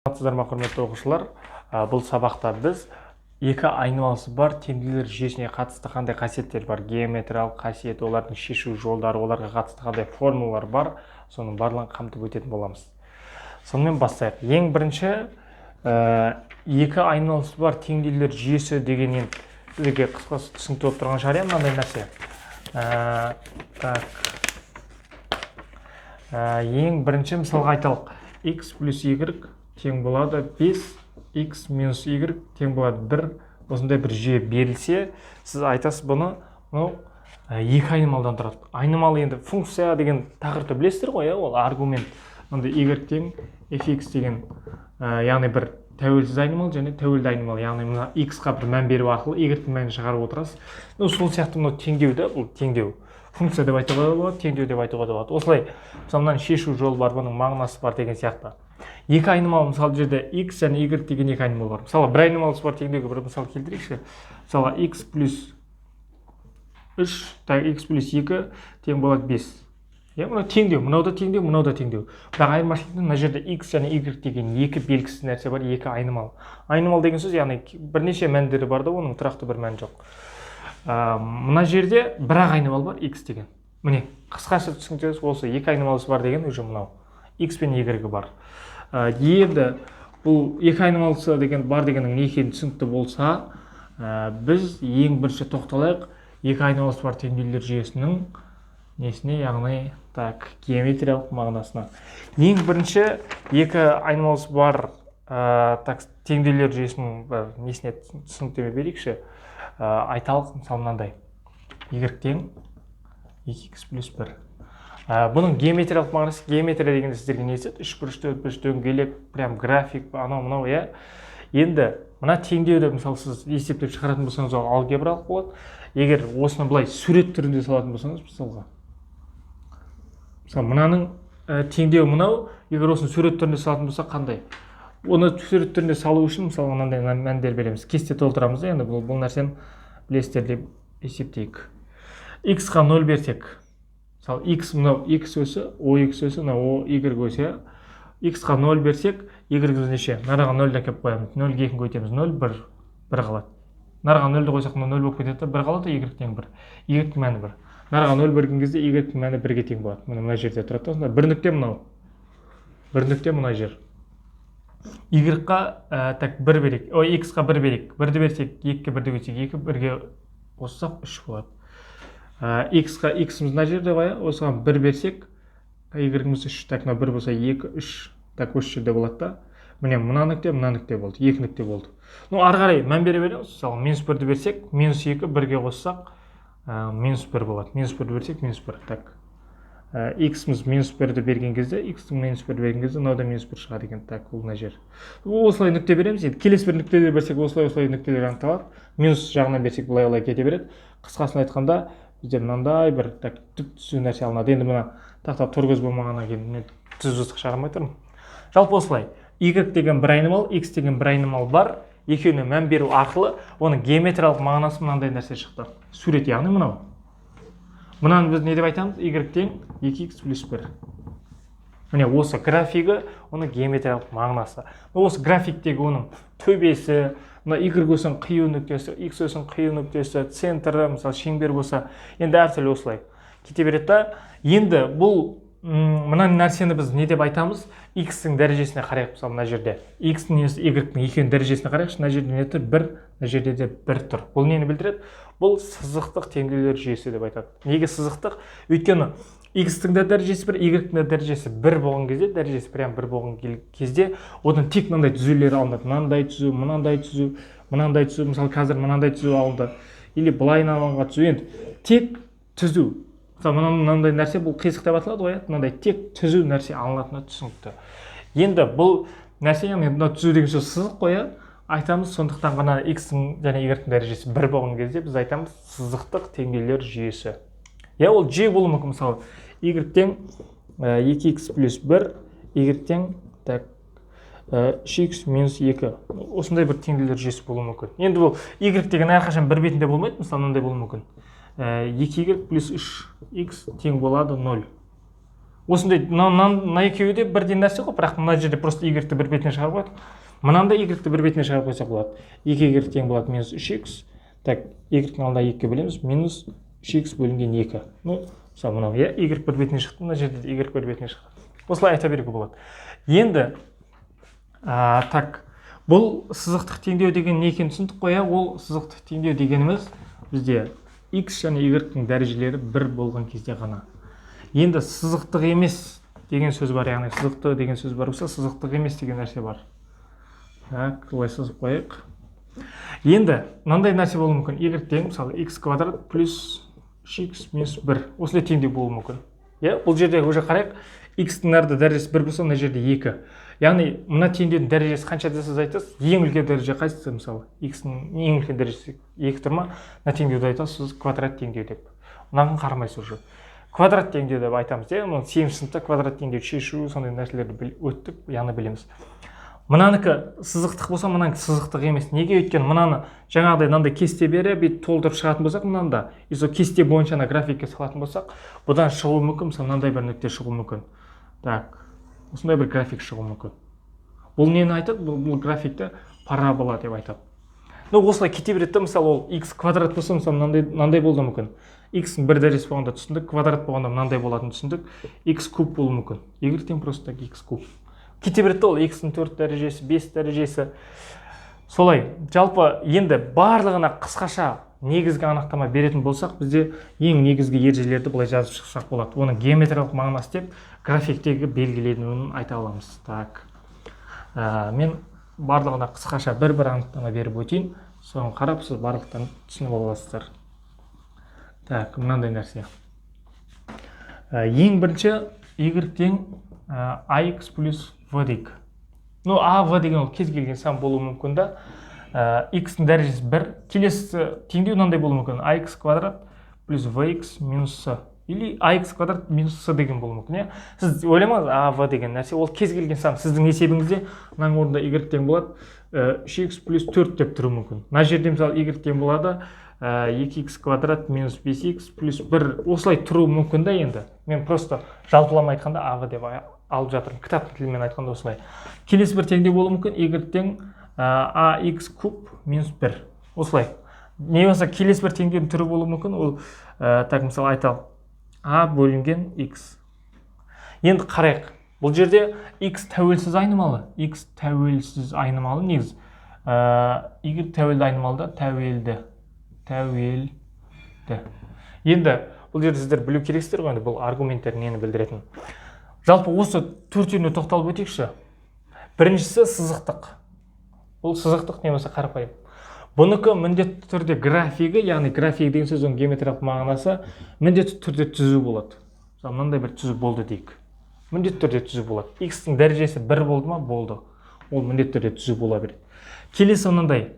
Саламатсыздар ма, құрметті оқушылар! Бұл сабақта біз екі айнымалысы бар теңдеулер жүйесіне қатысты қандай қасиеттер бар, геометриялық қасиет, олардың шешу жолдары, оларға қатысты қандай формулалар бар, соның барлығын қамтып өтетін боламыз. Сонымен, бастайық. Ең бірінші екі айнымалысы бар теңдеулер жүйесі деген енді сіздерге қысқасы түсінікті болып тұрған шығар, иә, мынандай нәрсе. Так, ең бірінші мысалға айталық, x плюс y тең болады 5, x минус y тең болады 1. Осындай бір жүйе берілсе, сіз айтасыз, бұны мынау екі айнымалыдан тұрады. Айнымалы енді функция деген тақырыпты білесіздер ғой, иә, ол аргумент мынандай y тең fx деген, яғни бір тәуелсіз айнымалы және тәуелді айнымалы, яғни мына x-қа бір мән беру арқылы y-тің мәнін шығарып отырасыз. Ну, сол сияқты мынау теңдеу да, бұл теңдеу функция деп айтуға да болады, теңдеу деп айтуға да болады. Осылай, мысалы, мынаның шешу жолы бар, бұның мағынасы бар деген сияқты. Екі айнымалы, мысалы, бұл жерде x және y деген екі айнымалы бар. Мысалы, бір айнымалысы бар теңдеуге бір мысал келтірейікші. Мысалы, x плюс үш, так, x плюс екі тең болады бес, иә. Мынау теңдеу, мынау да теңдеу, мынау да теңдеу, бірақ айырмашылығы мына жерде x және y деген екі белгісіз нәрсе бар, екі айнымалы. Айнымалы деген сөз, яғни бірнеше мәндері бар да, оның тұрақты бір мәні жоқ. Мына жерде бір ақ айнымалы бар, x деген. Міне, қысқаша түсініктемесі осы: екі айнымалысы бар деген уже мынау x пен y бар. Енді бұл екі айнымалысы деген бар дегеннің не екені түсінікті болса, біз ең бірінші тоқталайық екі айнымалысы бар теңдеулер жүйесінің несіне, яғни, так, геометриялық мағынасына. Ең бірінші екі айнымалысы бар так, теңдеулер жүйесінің бір несіне түсініктеме берейікші. Айталық, мысалы, мынандай: y тең 2x плюс 1. Бұның геометриялық мағынасы. Геометрия дегенде сіздерге не естеді? Үшбұрыш, төртбұрыш, дөңгелек, прям график, анау мынау, иә. Енді мына теңдеуді, мысалы, сіз есептеп шығаратын болсаңыз, ол алгебралық болады. Егер осыны былай сурет түрінде салатын болсаңыз, мысалға, мысалы, мынаның теңдеуі мынау. Егер осыны сурет түрінде салатын болсақ, қандай? Оны сурет түрінде салу үшін, мысалы, мынандай мәндер береміз, кесте толтырамыз да. Енді бұл нәрсені білесіздер деп есептейік. X-қа 0 берсек, мысалы, x мынау x өсі, о x өсі, мынау о y өсі, иә. X-қа 0 берсек, y неше? Мынаға нөлді әкеліп қоямыз, нөлге екіні көбейтеміз, нөл, бір, бір қалады. Мынаға нөлді қойсақ, мынау нөл болып кетеді да, бір қалады, y тең бір, y-тің мәні бір. Мынаға нөл берген кезде y-тің мәні бірге тең болады. Міне, мына жерде тұрады да. Осында бір нүкте, мынау бір нүкте, мына жер. Y-қа так, бір берейік, ой, x-қа бір берейік. Бірді берсек, екіге бірді көбейтсек, екі, бірге қоссақ, үш болады. X-қа, x-іміз мына жерде ғой, иә, осыған бір берсек, y-іміз үш. Так, мына бір болса, екі, үш, так, осы жерде болады да. Міне, мына нүкте, мына нүкте болды, екі нүкте болды. Ну, ары қарай мән бере береміз. Мысалы, минус бірді берсек, минус екі, бірге қоссақ, минус бір болады. Минус бірді берсек, минус бір. Так, x-іміз минус бірді берген кезде, x-тің минус бір берген кезде мынау да минус бір шығады екен. Так, ол мына жер. Осылай нүкте береміз. Енді келесі бір нүктелер берсек, осылай, осылай нүктелер анықталады. Минус жағынан берсек, былай былай кете береді. Қысқасын айтқанда, бізде мынандай бір, так, түп түзу нәрсе алынады. Енді мына тақта торкөз болмағаннан кейін мен түзу сызық шығара алмай тұрмын. Жалпы осылай: y деген бір айнымалы, x деген бір айнымалы бар, екеуіне мән беру арқылы оның геометриялық мағынасы мынандай нәрсе шықты, сурет, яғни мынау. Мынаны біз не деп айтамыз? Y тең 2x плюс 1. Міне, осы графигі, оның геометриялық мағынасы. Осы графиктегі оның төбесі, мына y өсінің қию нүктесі, x өсінің қию нүктесі, центрі, мысалы, шеңбер болса, енді әртүрлі осылай кете береді да. Енді бұл мына нәрсені біз не деп айтамыз? X-тің дәрежесіне қарайық. Мысалы, мына жерде x-тің несі, y-тің, екеуінің дәрежесіне қарайықшы. Мына жерде не тұр? Бір. Мына жерде де бір тұр. Бұл нені білдіреді? Бұл сызықтық теңдеулер жүйесі деп айтады. Неге сызықтық? Өйткені x-тің де дәрежесі бір, y-тің де дәрежесі бір болған кезде, дәрежесі прям бір болған кезде одан тек мынандай түзулер алынады: мынандай түзу, мынандай түзу, мынандай түзу. Мысалы, қазір мынандай түзу алынды или былай алынған түзу. Енді тек түзу, мысалы, мынандай нәрсе, бұл қисық деп аталады ғой, иә. Мынандай тек түзу нәрсе алынатыны түсінікті. Енді бұл нәрсе, яғни мынау түзу деген сөз сызық қой, иә, айтамыз. Сондықтан ғана x-тің және y-тің дәрежесі бір болған кезде біз айтамыз сызықтық теңдеулер жүйесі, иә. Ол жүйе болуы мүмкін. Мысалы, y тең 2x плюс 1, y тең, так, 3x минус 2, осындай бір теңдеулер жүйесі болуы мүмкін. Енді бұл y деген әрқашан бір бетінде болмайды. Мысалы, мынандай болуы мүмкін: 2y плюс 3x тең болады 0. Осындай мына екеуі де бірдей нәрсе ғой, бірақ мына жерде просто y-ті бір бетіне шығарып қойдық. Мынаны да y-ті бір бетіне шығарып қойсақ болады. 2y тең болады минус 3x. Так, y-тің алдында 2-ге бөлеміз, минус 3x бөлінген 2. Ну, мысалы мынау, иә, y бір бетіне шықты, мына жерде де y бір бетіне шықты. Осылай айта беруге болады. Енді, так, бұл сызықтық теңдеу деген не екенін түсіндік қой, иә? Ол сызықтық теңдеу дегеніміз бізде x және y-тің дәрежелері бір болған кезде ғана. Енді сызықтық емес деген сөз бар, яғни сызықты деген сөз бар болса, сызықтық емес деген нәрсе бар. Так, олай сызып қояйық. Енді мынандай нәрсе болуы мүмкін. Y тең, мысалы, x квадрат плюс 3x минус 1. Осындай теңдеу болуы мүмкін. Иә, бұл жерде уже қарайық, x-тің нарда дәрежесі 1 болса, мына жерде 2. Яғни мына теңдеудің дәрежесі қанша десе, сіз айтасыз, ең үлкен дәреже қайсысы, мысалы? X-ның ең үлкен дәрежесі 2 тұр ма? Мына теңдеуді айтасыз квадрат теңдеу деп. Мынаған қарамайсыз уже. Квадрат теңдеу деп айтамыз, иә? Оны 8 сыныпта квадрат теңдеу шешу, сондай нәрселерді өттік, яғни білеміз. Мынанікі сызықтық болса, мынанікі сызықтық емес. Неге? Өйткені мынаны жаңағыдай мынандай кесте беріп, бүйтіп толтырып шығатын болсақ, мынаны да, и сол кесте бойынша ана графикке салатын болсақ, бұдан шығуы мүмкін, мысалы, мынандай бір нүкте шығуы мүмкін. Так, осындай бір график шығуы мүмкін. Бұл нені айтады? Бұл графикті парабола деп айтады. Ну, осылай кете береді да. Мысалы, ол x квадрат болса, мысалы, мынандай болуы мүмкін. X-ің бір дәрежесі болғанда түсіндік, квадрат болғанда мынандай болатынын түсіндік. X куб болуы мүмкін. Y тең просто так x куб. Кете береді да ол x-ің 4 дәрежесі, 5 дәрежесі. Солай. Жалпы енді барлығына қысқаша негізгі анықтама беретін болсақ, бізде ең негізгі ережелерді былай жазып шықсақ болады. Оның геометриялық мағынасы деп графиктегі белгіленуін айта аламыз. Так. Мен барлығына қысқаша бір-бір анықтама беріп өтейін. Соны қарап, сіз барлықтарын түсініп аласыздар. Так, мынандай нәрсе. Ең бірінші y тең ax плюс v дейік. Ну, а, в деген ол кез келген сан болуы мүмкін да. X-ің дәрежесі 1. Келесі теңдеу мынандай болуы мүмкін. Ax квадрат плюс vx минус c. Или ax квадрат минус c деген болуы мүмкін, иә? Сіз ойламаңыз, а, в деген нәрсе ол кез келген сан. Сіздің есебіңізде мынаның орнында y тең болады 3x плюс 4 деп тұруы мүмкін. Мына жерде, мысалы, y тең болады 2x квадрат минус 5x плюс 1, осылай тұруы мүмкін да. Енді мен просто жалпылама айтқанда а, в деп алып жатырмын, кітаптың тілімен айтқанда осылай. Келесі бір теңдеу болуы мүмкін: y тең ax куб минус 1, осылай. Не болмаса келесі бір теңдеудің түрі болуы мүмкін, ол так, мысалы, айталық, а бөлінген x. Енді қарайық, бұл жерде x тәуелсіз айнымалы, x тәуелсіз айнымалы негізі, y тәуелді айнымалы да, тәуелді. Енді бұл жерде сіздер білу керексіздер ғой енді бұл аргументтер нені білдіретінін. Жалпы осы төртеуіне тоқталып өтейікші. Біріншісі сызықтық. Бұл сызықтық не болмаса қарапайым. Бұнікі міндетті түрде графигі, яғни график деген сөз, оның геометриялық мағынасы міндетті түрде түзу болады. Мысалы, мынандай бір түзу болды дейік. Міндетті түрде түзу болады. X-тің дәрежесі бір болды ма, болды. Ол міндетті түрде түзу бола береді. Келесі мынандай: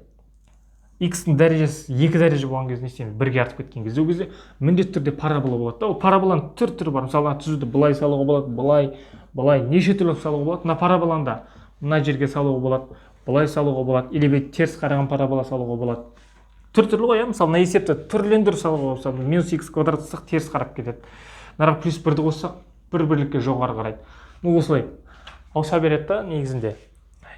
x-тің дәрежесі екі дәреже болған кезде не істейміз? Бірге артып кеткен кезде, ол кезде міндетті түрде парабола болады да. Ол параболаның түр түрі бар. Мысалы, мына түзуді былай салуға болады, былай, былай, неше түрлі қылып салуға болады. Мына параболаны да мына жерге салуға болады, былай салуға болады или бүйтіп теріс қараған парабола салуға болады. Түр түрлі ғой, иә? Мысалы, мына есепті түрлендіріп салуға болады. Мысалы, минус х квадрат қылсақ, теріс қарап кетеді. Мынаға плюс бірді қоссақ, бір бірлікке жоғары қарайды. Ну, осылай ауыса береді да негізінде.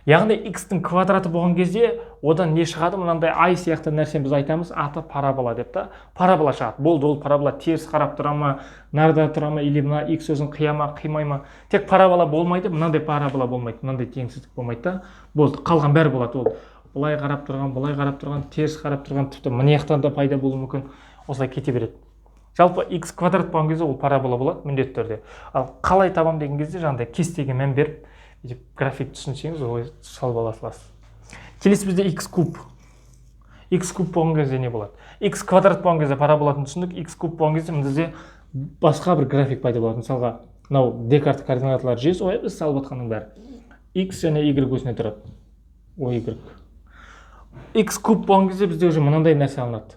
Яғни x-тің квадраты болған кезде одан не шығады? Мынандай ай сияқты нәрсені біз айтамыз аты парабола деп та. Парабола шығады, болды. Ол парабола теріс қарап тұра ма, нарда тұра ма, или мына x өзін қия ма, қимай ма, тек парабола болмайды. Мынандай парабола болмайды, мынандай теңсіздік болмайды да, болды. Қалған бәрі болады. Ол былай қарап тұрған, былай қарап тұрған, теріс қарап тұрған, тіпті мына жақтан да пайда болуы мүмкін. Осылай кете береді. Жалпы x квадрат болған кезде ол парабола болады міндетті түрде. Ал қалай табамын деген кезде, жаңағыдай кестеге мән беріп, бүйтіп график түсінсеңіз, олай салып ала саласыз. Келесі бізде x куб. X куб болған кезде не болады? X квадрат болған кезде параболатын түсіндік. X куб болған кезде бізде басқа бір график пайда болады. Мысалға, мынау Декарт координаталар жүйесі ғой, біз салып жатқанның бәрі x және y осіне тұрады, о, y. X куб болған кезде бізде уже мынандай нәрсе алынады,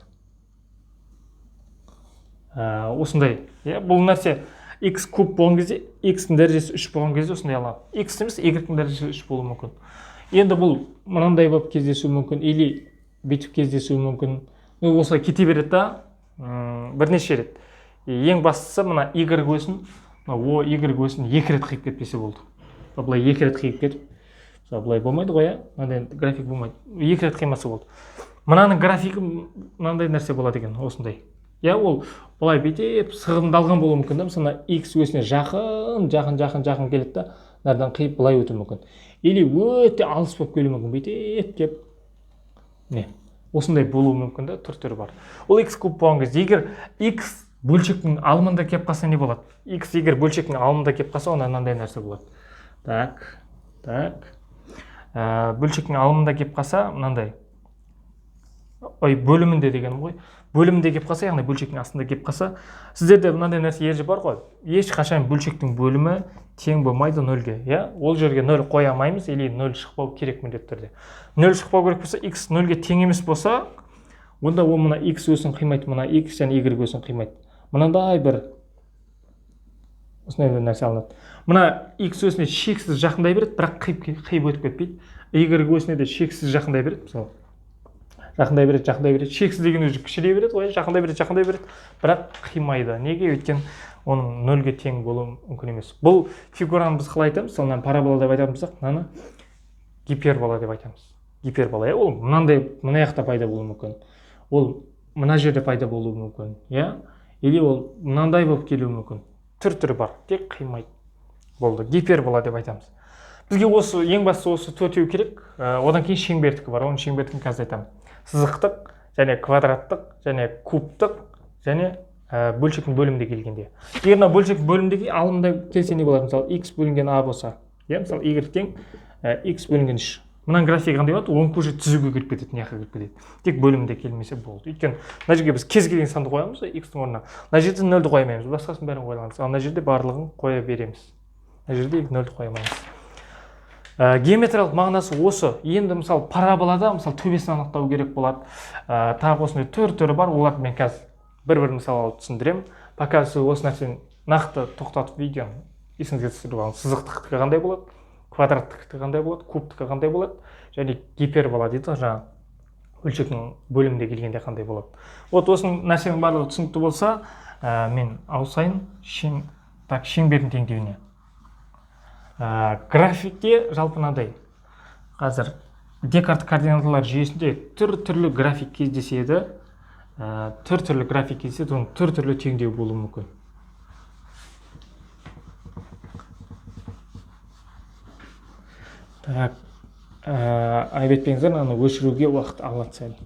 осындай, иә. Бұл нәрсе x куб болған кезде, x-тің дәрежесі үш болған кезде осындай алынады. X емес, y-тің дәрежесі үш болуы мүмкін. Енді бұл мынандай болып кездесуі мүмкін или бүйтіп кездесуі мүмкін. Ну, осылай кете береді да бірнеше рет. Ең бастысы, мына y өсін Мына О, Y өсін екі рет қиып кетпесе болды. Былай екі рет қиып кетіп, мысалы былай болмайды ғой, иә? Мынандай график болмайды. Екі рет қимаса болды. Мынаның графигі мынандай нәрсе болады екен, осындай. Иә, ол былай бүйтіп сығымдалған болуы мүмкін да, мысалы X өсіне жақын, жақын, жақын, жақын келеді да, мынадан қиып былай өтуі мүмкін. Или өте алыс болып келуі мүмкін, бүйтіп келіп, міне, осындай болуы мүмкін да, түр-түрі бар. Ол X куб болған кезде, егер X бөлшектің алымында келіп қалса не болады? X егер бөлшектің алымында келіп қалса, онда мынандай нәрсе болады. Так, так. Бөлшектің алымында келіп қалса, мынандай. Ой, бөлімінде дегенім ғой. Бөлімінде келіп қалса, яғни бөлшектің астында келіп қалса, сіздерде мынандай нәрсе ереже бар ғой. Ешқашан бөлшектің бөлімі тең болмайды нөлге, иә? Ол жерге нөл қоя алмаймыз, или нөл шықпау керек міндетті түрде. Нөл шықпау керек болса, X нөлге тең емес болса, онда ол мына X өсін қимайды, мына X және Y өсін қимайды. Мынандай бір осындай бір нәрсе алынады. Мына X өсіне шексіз жақындай береді, бірақ қиып өтіп кетпейді. Y өсіне де шексіз жақындай береді, мысалы. Жақындай береді, жақындай береді. Шексіз деген өзі кішірейе береді ғой, жақындай береді, жақындай береді, бірақ қимайды. Неге? Өйткені оның нөлге тең болуы мүмкін емес. Бұл фигураны біз қалай айтамыз? Мысалы, мынаны парабола деп айтатын болсақ, мынаны гипербола деп айтамыз. Гипербола, иә, ол мынандай мына жақта пайда болуы мүмкін. Ол мына жерде пайда болуы мүмкін, иә? Или ол мынандай болып келуі мүмкін. Түр-түрі бар, тек қимайды. Болды, гипербола деп айтамыз. Бізге осы ең бастысы осы төртеу керек. Одан кейін шеңбердікі бар. Оның шеңбердікін қазір айтамын. Сызықтық және квадраттық және кубтық және бөлшектің бөлімінде келгенде. Егер мына бөлшектің бөлімінде алымда келсе не болады? Мысалы, x бөлінген a болса, иә, мысалы, y тең x бөлінген 3. Мынаның графигі қандай болады? Оң көше түзуге кіріп кетеді, мына жаққа кіріп кетеді. Тек бөлімінде келмесе болды. Өйткені мына жерге біз кез келген санды қоямыз ғой x-тің орнына. Мына жерде нөлді қоя алмаймыз, басқасының бәрін қоя аламыз. Ал мына жерде барлығын қоя береміз. Мына жерде нөлді қоя алмаймыз. Геометриялық мағынасы осы. Енді мысалы параболада мысалы төбесін анықтау керек болады. Тағы осындай түр-түрі бар. Оларды мен қазір бір-бір мысал алып түсіндіремін. Пока сіз осы нәрсені нақты тоқтатып видеоны есіңізге түсіріп алыңыз. Сызықтікі қандай болады, квадраттікі қандай болады, кубтікі қандай болады және гипербола дейді ғой, жаңағы бөлшектің бөлімінде келгенде қандай болады. Вот осы нәрсенің барлығы түсінікті болса, мен ауысайын шеңбердің теңдеуіне. Графикте жалпы мынандай. Қазір Декарт координаталар жүйесінде түр-түрлі график кездеседі. Түр-түрлі график кездеседі, оның түр-түрлі теңдеу болуы мүмкін. Так, айып етпеңіздер, мынаны өшіруге уақыт алады сәл.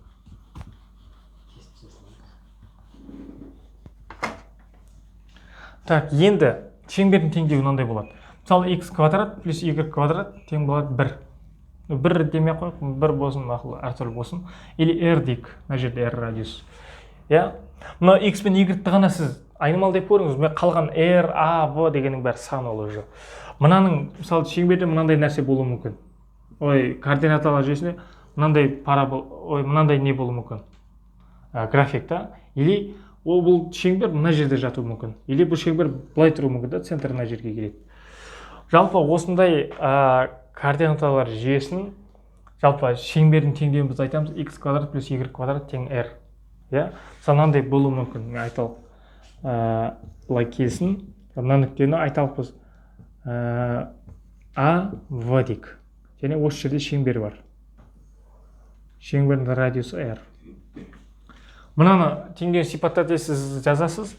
Так, енді шеңбердің теңдеуі мынандай болады. Мысалы, x квадрат плюс y квадрат тең болады 1. 1 демей ақ қояйық, 1 болсын, мақұл, әртүрлі болсын. Или r дейік, мына жерде r радиус. Иә? Мына x пен y-ті ғана сіз айнымалы деп көріңіз. Мына қалған r, a, v дегеннің бәрі сан ол уже. Мынаның, мысалы, шеңберде мынандай нәрсе болуы мүмкін. Ой, координаталар жүйесінде мынандай парабол, ой, мынандай не болуы мүмкін. График та. Или ол бұл шеңбер мына жерде жатуы мүмкін. Или бұл шеңбер былай тұруы мүмкін да, центр мына жерге келеді. Жалпы осындай координаталар жүйесін, жалпы шеңбердің теңдеуін біз айтамыз x квадрат плюс y квадрат тең r. Иә? Мысалы, мынандай болуы мүмкін. Мен айталық, былай келсін. Мына нүктені айталық біз, а, в дейік. Және осы жерде шеңбер бар. Шеңбердің радиусы r. Мынаны теңдеу сипатта сіз жазасыз.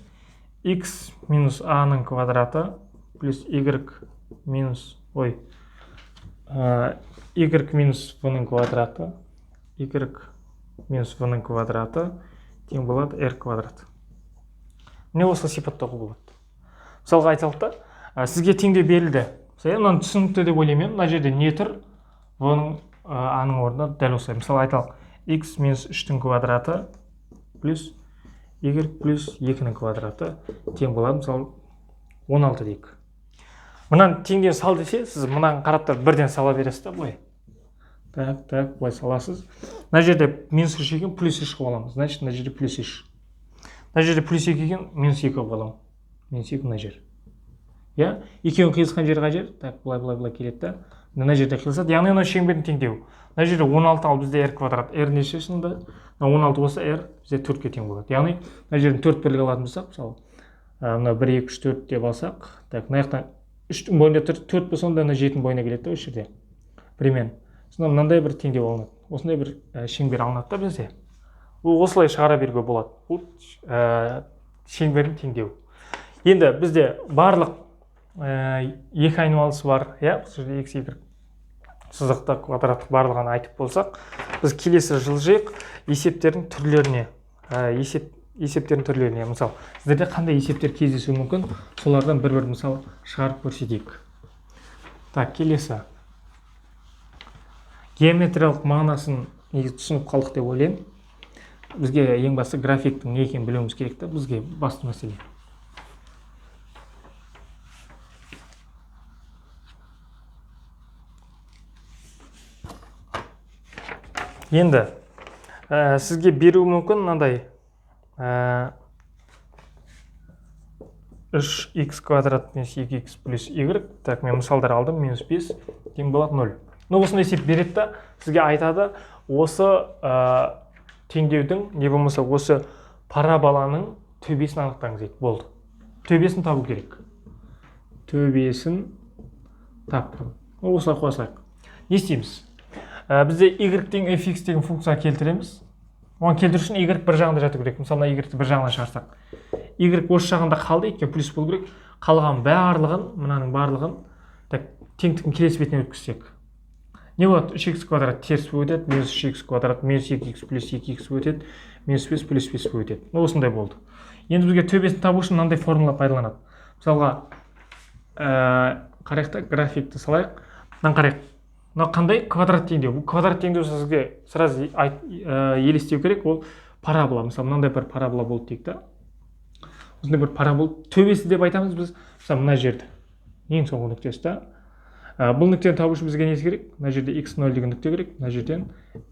X минус a-ның квадраты плюс y минус, ой, y минус v-ның квадраты, y минус v-ның квадраты тең болады r квадрат. Міне осы сипаттауға болады. Мысалға айталық та, сізге теңдеу берілді. Мысалы, мынаны түсінікті деп ойлаймын. Мына жерде не тұр? V-ның, a-ның орнына дәл осылай. Мысалы, айталық, x минус 3-тің квадраты плюс y плюс 2-нің квадраты тең болады, мысалы, 16 дейік. Мынаны теңдеу сал десе, сіз мынаны қарап тұрып бірден сала бересіз да былай. Так, так, былай саласыз. Мына жерде минус 3 екен, плюс 3 қылып аламыз. Значит, мына жерде плюс 3. Мына жерде плюс 2 екен, минус 2 қылып аламын. Минус 2 мына жер. Иә? Екеуінің қиылысқан жері қай жер? Так, былай, былай, былай келеді да. Мына жерде қиылысады. Яғни мынау шеңбердің теңдеуі. Мына жерде 16, ал бізде r квадрат. R неше шынында? Мына 16 болса, r бізде 4-ке тең болады. Яғни мына жерден 4 бірлік алатын болсақ, мысалы, Мына 1, 2, 3, 4 деп алсақ, так, мына жақтан 3-тің бойында тұр, 4 болса, онда мына 7-нің бойына келеді да осы жерде. Примерно. Сонда мынандай бір теңдеу алынады. Осындай бір шеңбер алынады да бізде. Бұл осылай шығара беруге болады. Бұл шеңбердің теңдеуі. Енді бізде барлық екі айнымалысы бар, иә, бұл жерде x, y сызықты, квадраттық барлығын айтып болсақ, біз келесі жылжиық есептердің түрлеріне, есептердің түрлеріне. Мысал, сіздерде қандай есептер кездесуі мүмкін, солардан бір-бір мысал шығарып көрсетейік. Так, келесі. Геометриялық мағынасын негізі түсініп қалдық деп ойлаймын. Бізге ең басты графиктің не екенін білуіміз керек та, бізге басты мәселе. Енді сізге беруі мүмкін мынандай 3х квадрат минус 2х плюс y. Так, мен мысалдар алдым, минус 5 тең болады 0. Ну, осындай есеп береді да, сізге айтады, осы теңдеудің, не болмаса осы параболаның төбесін анықтаңыз дейді. Болды. Төбесін табу керек. Төбесін тап. Осылай қоя салайық. Не істейміз? Бізде y тең fx деген функция келтіреміз. Оған келтіру үшін y бір жағында жату керек. Мысалы, мына y-ті бір жағынан шығарсақ. Y осы жағында қалды, өйткені плюс болу керек. Қалған барлығын, мынаның барлығын, так, теңдіктің келесі бетіне өткізсек. Не болады? 3х квадрат теріс болып өтеді, минус 3х квадрат минус 2х плюс 2х болып өтеді, минус 5 плюс 5 болып өтеді. Ну, осындай болды. Енді бізге төбесін табу үшін мынандай формула пайдаланады. Мысалға, қарайық та, графикті салайық. Мынаны қарайық. Мынау қандай квадрат теңдеу? Бұл квадрат теңдеу сізге сразу елестеу керек, ол парабола. Мысалы, мынандай бір парабола болды дейік та. Осындай бір парабола төбесі деп айтамыз біз. Мысалы, мына жерді. Ең соңғы нүктесі да. Бұл нүктені табу үшін бізге несі керек? Мына жерде x0 деген нүкте керек, мына жерден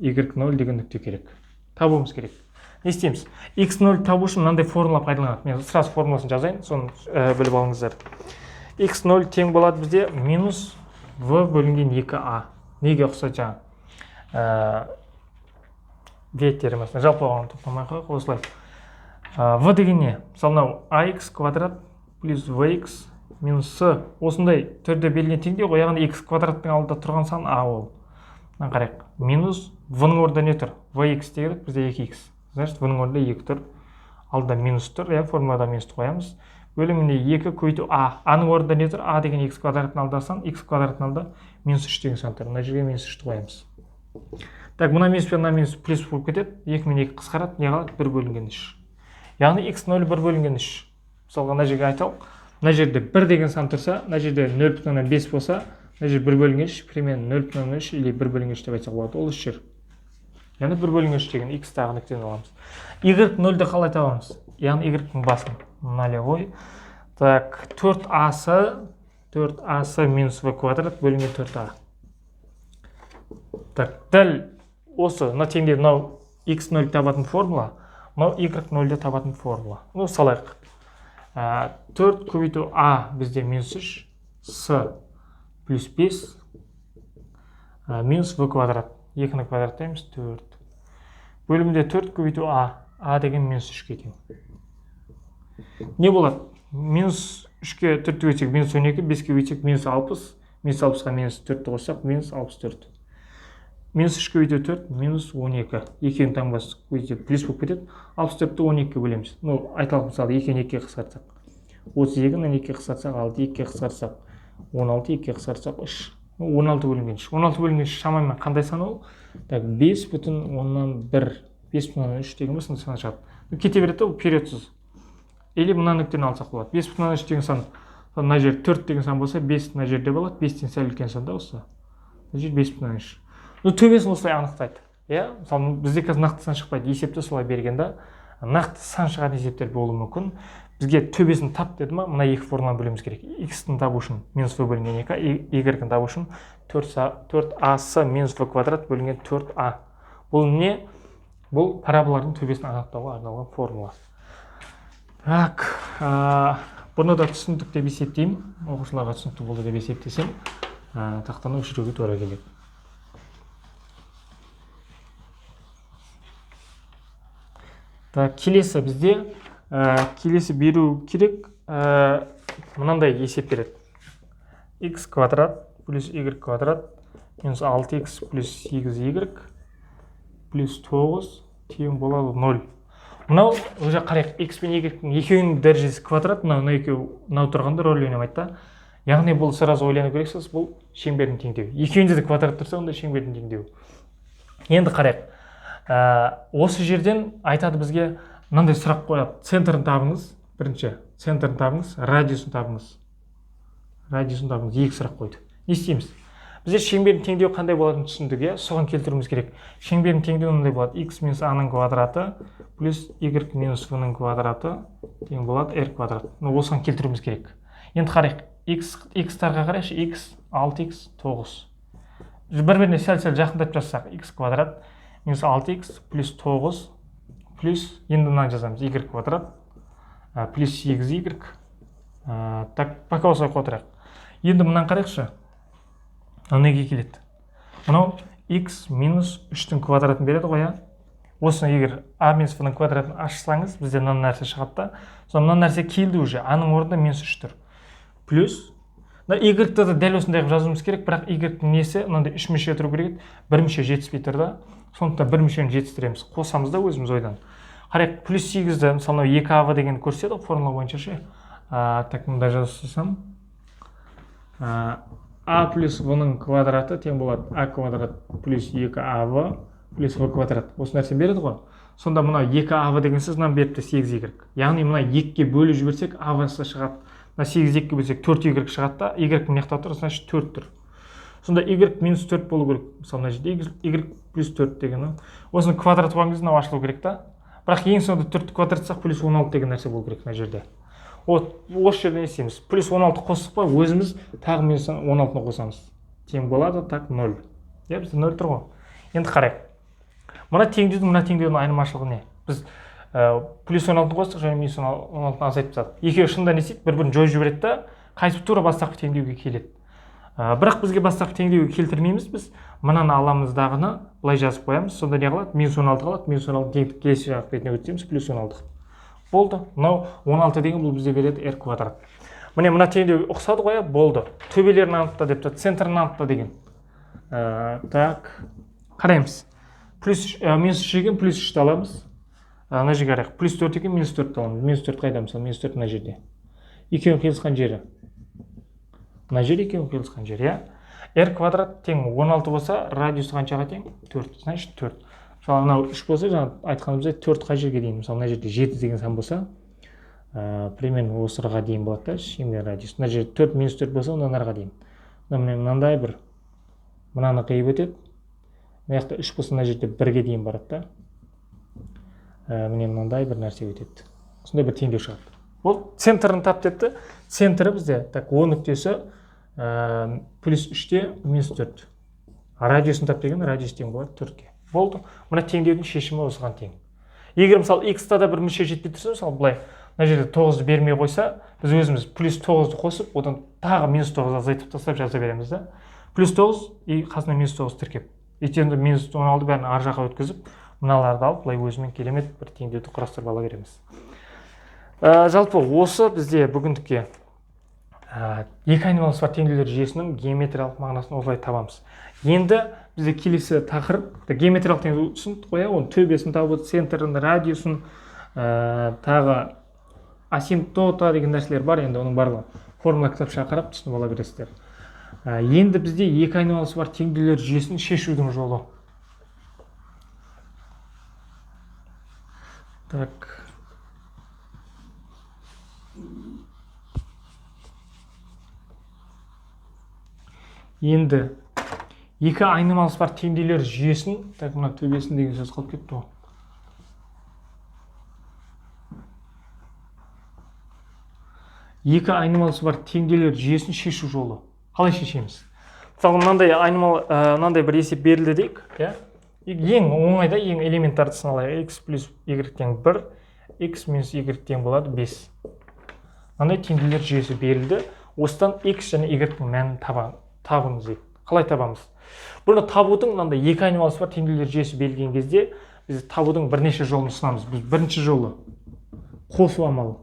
y0 деген нүкте керек. Табуымыз керек. Не істейміз? x0 табу үшін мынандай формула пайдаланады. Мен сразу формуласын жазайын, соны біліп алыңыздар. x0 тең болады бізде минус в бөлінген 2а. Неге ұқсайды жаңа? В теоремасына. Жалпы оған тоқтамай қояйық, осылай. В деген не? Мысалы, мынау ax квадрат плюс vx минус с осындай түрде берілген теңдеу ғой, яғни x квадраттың алдында тұрған сан а ол. Мына қарайық. Минус в-ның орнында не тұр? Vx деген бізде 2x. Значит, в-ның орнында 2 тұр. Алдында минус тұр, иә, формулада минусты қоямыз. Бөліміне 2 көбейту а. А-ның орнында не тұр? А деген x квадраттың алдында сан, x квадраттың алдында минус 3 деген сан тұр. Мына жерге минус 3-ті қоямыз. Так, мына минус пен мына минус плюс болып кетеді. 2 мен 2 қысқарады, не қалады? 1 бөлінген 3. Яғни x 0 1 бөлінген 3. Мысалға, мына жерге айталық, мына жерде 1 деген сан тұрса, мына жерде 0,5 болса, мына жерде 1 бөлінген 3, примерно 0,3 или 1 бөлінген 3 деп айтсақ болады. Ол үш жер. Яғни 1 бөлінген 3 деген x тағы нүктені аламыз. Y 0-ді қалай табамыз? Яғни y-ның басын нолевой. Так, 4ac минус v квадрат бөлінген 4a. Так, дәл осы мына теңдеу, мынау x0 табатын формула, мынау y0-ді табатын формула. Ну, салайық. 4 көбейту а бізде минус 3, с плюс 5, минус в квадрат. 2-ні квадраттаймыз, 4. Бөлімде 4 көбейту а, а деген минус 3-ке тең. Не болады? Минус 3-ке 4-ті көбейтсек, минус 12, 5-ке көбейтсек, минус 60, минус 60-қа минус 4-ті қоссақ, минус 64. Минус 3 көбейту 4, минус 12. Екеуінің таңбасы көбейтсе плюс болып кетеді. 64-ті 12-ге бөлеміз. Ну, айталық, мысалы, 2-ні 2-ге қысқартсақ. 32-ні 2-ге қысқартсақ, 6, 2-ге қысқартсақ, 16, 2-ге қысқартсақ, 3. 16 бөлінген 3. 16 бөлінген 3 шамамен қандай сан ол? Так, 5,1, 5,3 деген болсын сан шығады. Кете береді ол периодсыз. Или мына нүктені алсақ болады. 5,3 деген сан, мына жер 4 деген сан болса, 5 мына жерде болады, 5-тен сәл үлкен сан да осы. Мына жер 5,3. Ну, төбесін осылай анықтайды. Иә, мысалы, бізде қазір нақты сан шықпайды, есепті солай берген да, нақты сан шығатын есептер болуы мүмкін. Бізге төбесін тап деді ма, мына екі формуланы білуіміз керек. X-ті табу үшін минус в бөлінген 2, y-ні табу үшін 4ac минус в квадрат бөлінген 4a. Бұл не? Бұл параболалардың төбесін анықтауға арналған формула. Так, бұны да түсіндік деп есептеймін. Оқушыларға түсінікті болды деп есептесем, тақтаны өшіруге тура келеді. Так, келесі бізде Келесі беру керек, мынандай есеп береді. X квадрат плюс y квадрат минус 6x плюс 8y плюс 9 тең болады 0. Мынау уже қарайық, x пен y-дің екеуінің дәрежесі квадрат, мынау екеуі мынау тұрғанда рөл ойнамайды да. Яғни бұл сразу ойлану керексіз, бұл шеңбердің теңдеуі. Екеуінде де квадрат тұрса, онда шеңбердің теңдеуі. Енді қарайық. Осы жерден айтады бізге мынандай сұрақ қояды. Центрін табыңыз. Бірінші центрін табыңыз, радиусын табыңыз. Радиусын табыңыз. Екі сұрақ қойды. Не істейміз? Бізде шеңбердің теңдеуі қандай болатынын түсіндік, иә? Соған келтіруіміз керек. Шеңбердің теңдеуі мынандай болады. X минус а-ның квадраты плюс y минус в-ның квадраты тең болады r квадрат. Осыған келтіруіміз керек. Енді қарайық. X-тарға қарайықшы. X, 6x, 9. Бір-біріне сәл-сәл жақындап жазсақ, x квадрат минус 6x плюс 9 плюс, енді мынаны жазамыз, y квадрат плюс 8y. Так, пока осылай қоя тұрайық. Енді мынаны қарайықшы. Мынау неге келеді? Мынау x минус 3-тің квадратын береді ғой, иә? Осыны егер а минус в-ның квадратын ашсаңыз, бізде мына нәрсе шығады да. Сонда мына нәрсе келді уже, а-ның орнында минус 3 тұр. Плюс мына y-ті де дәл осындай қылып жазуымыз керек, бірақ y-тің несі мынандай 3 мүше тұру керек еді, 1 мүше жетіспей тұр да. Сондықтан 1 мүшені жетістіреміз, қосамыз да өзіміз ойдан. Қарайық, плюс 8-ді, мысалы, мынау 2av дегенді көрсетеді ғой формула бойынша ше. Так, мындай жазсам, а плюс в-ның квадраты тең болады а квадрат плюс 2av плюс в квадрат. Осы нәрсені береді ғой. Сонда мына 2av деген сөз мынаны беріп тұр 8y. Яғни мына 2-ге бөліп жіберсек, av-сы шығады. Мына 8 2-ге бөлсек 4y шығады да, y мына жақта тұр, значит 4 тұр. Сонда y минус 4 болу керек. Мысалы, мына жерде y плюс 4 деген. Осыны квадрат қойған кезде мынау ашылу керек та. Бірақ ең соңында 4-ті квадратсақ плюс 16 деген нәрсе болу керек мына жерде. Вот осы жерде не істейміз? Плюс 16 қостық па, өзіміз тағы минус 16-ны қосамыз. Тең болады, так, 0. Иә, бізде 0 тұр ғой. Енді қарайық. Мына теңдеудің мына теңдеудің айырмашылығы не? Біз плюс 16-ны қостық және минус 16-ны азайтып тастадық. Екеуі шынында не істейді? Бір-бірін жойып жібереді да, қайтып тура бастапқы теңдеуге келеді. Бірақ бізге бастапқы теңдеуге келтірмейміз біз. Мынаны аламыз дағыны былай жазып қоямыз. Сонда не қалады? Минус 16 қалады. Минус 16 теңдік келесі жақ бетіне өтсеміз, плюс 16. Болды. Мынау 16 деген бұл бізде береді r квадрат. Міне мына теңдеу ұқсады ғой, болды. Төбелерін анықта депті, центрін анықта деген. Так, қараймыз. Плюс минус 3 екен, плюс 3-ті аламыз. Мына жерге қарайық. Плюс 4 екен, минус 4-ті аламыз. Минус 4 қайда, мысалы, минус 4 мына жерде. Екеуінің қиылысқан жері. Мына жер екеуінің қиылысқан жері, иә? R квадрат тең 16 болса, радиусы қаншаға тең? 4. Значит, 4. Мысалы, мынау 3 болса, жаңа айтқанымыздай 4 қай жерге дейін? Мысалы, мына жерде 7 деген сан болса, примерно осыға дейін болады да, шеңбер радиусы. Мына жерде 4 минус 4 болса, онда арға дейін. Мына мынандай бір мынаны қиып өтеді. Мына жақта 3 болса, мына жерде 1-ге дейін барады да. Міне мынандай бір нәрсе өтеді. Осындай бір теңдеу шығады. Ол центрін тап депті. Центрі бізде так О нүктесі плюс 3-те минус 4. Радиусын тап деген, радиус тең болады 4-ке. Болды. Мына теңдеудің шешімі осыған тең. Егер мысалы x-та да бір мүше жетпей тұрса, мысалы былай мына жерде 9-ды бермей қойса, біз өзіміз плюс 9-ды қосып, одан тағы минус 9 азайтып тастап жаза береміз да. Плюс 9 и қасына минус 9 тіркеп. Ертеңінде минус 16 бәрін ар жаққа өткізіп, мыналарды алып былай өзімен керемет бір теңдеуді құрастырып ала береміз. Жалпы осы бізде бүгіндікке екі айнымалысы бар теңдеулер жүйесінің геометриялық мағынасын осылай табамыз. Енді бізде келесі тақырып геометриялық теңдеу түсіндік қой, оның төбесін табу, центрін, радиусын, тағы асимптота деген нәрселер бар. Енді оның барлығы формула кітапшаға қарап түсініп ала бересіздер. Енді бізде екі айнымалысы бар теңдеулер жүйесін шешудің жолы. Так. Енді екі айнымалысы бар теңдеулер жүйесін, так, мына төбесін деген сөз қалып кетті ғой. Екі айнымалысы бар теңдеулер жүйесін шешу жолы. Қалай шешеміз? Мысалы, мынандай айнымалы, мынандай бір есеп берілді дейік, иә? Ең оңайда, ең элементардысын алайық. X плюс y тең 1, x минус y тең болады 5. Мынандай теңдеулер жүйесі берілді. Осыдан x және y-тің мәнін табыңыз дейді. Қалай табамыз? Бұны табудың мынандай екі айнымалысы бар теңдеулер жүйесі берілген кезде біз табудың бірнеше жолын ұсынамыз. Біз бірінші жолы Қосу амалы.